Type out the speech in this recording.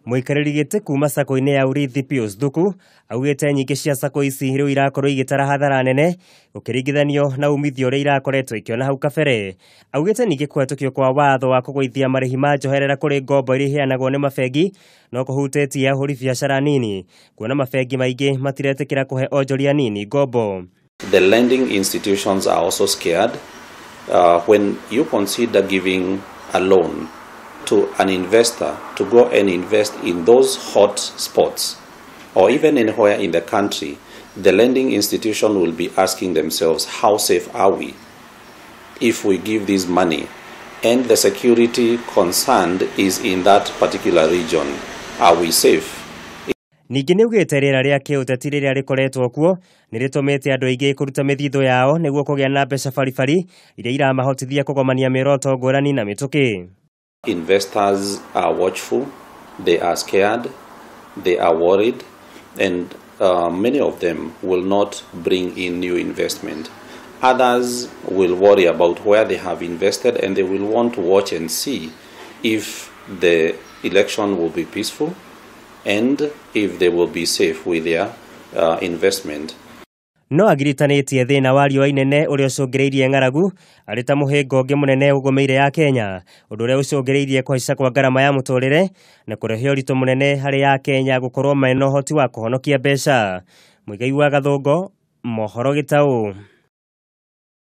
Mũikarĩri gĩtĩ kuma sacco-inĩ ya Urithi Pius Thuku augĩte nyingĩ cia sacco ici rĩu irakorwo igĩtara hathara nene gũkĩringithanio na umithio ũrĩa irakoretwo ikĩona hau kabere. Augĩte ningĩ kũhetũkio kwa watho wa kũgũithia marĩhi ma njoherera kũrĩ ngombo iria iheanagwo nĩ mabengi no kũhutĩtie ahũri biacara nini, kuona mabengi maingĩ matiretĩkĩra kũhe onjoria nini ngombo. The lending institutions are also scared when you consider giving a loan to an investor to go and invest in those hot spots or even anywhere in the country. The lending institution will be asking themselves, how safe are we if we give this money and the security concerned is in that particular region? Are we safe? Ningĩ nĩ augĩte rĩera rĩa kĩũteti rĩrĩa rĩkoretwo kuo nĩ rĩtũmĩte andũ aingĩ kũruta mĩthithũ yao nĩguo kũgĩa na mbeca baribari iria iramahotithia kũgomania mĩoroto ngũrani na mĩtũkĩ. Investors are watchful, they are scared, they are worried, and many of them will not bring in new investment. Others will worry about where they have invested, and they will want to watch and see if the election will be peaceful and if they will be safe with their investment. No agiritanĩtie thĩna wa riũa inene ũrĩa ũcũngĩrĩirie ng'aragu arĩ ta mũhĩnga ũngĩ mũnene ũgũmĩire ya Kenya, ũndũ ũrĩa ũcũngĩrĩirie kũhaica kwa ngarama ya mũtũrĩre na kũrehe ũritũ mũnene harĩ ya Kenya gũkorwo mena ũhoti wa kũhonokia mbeca. Mũigai wa Gathũngo, Mohoro Gĩtaũ.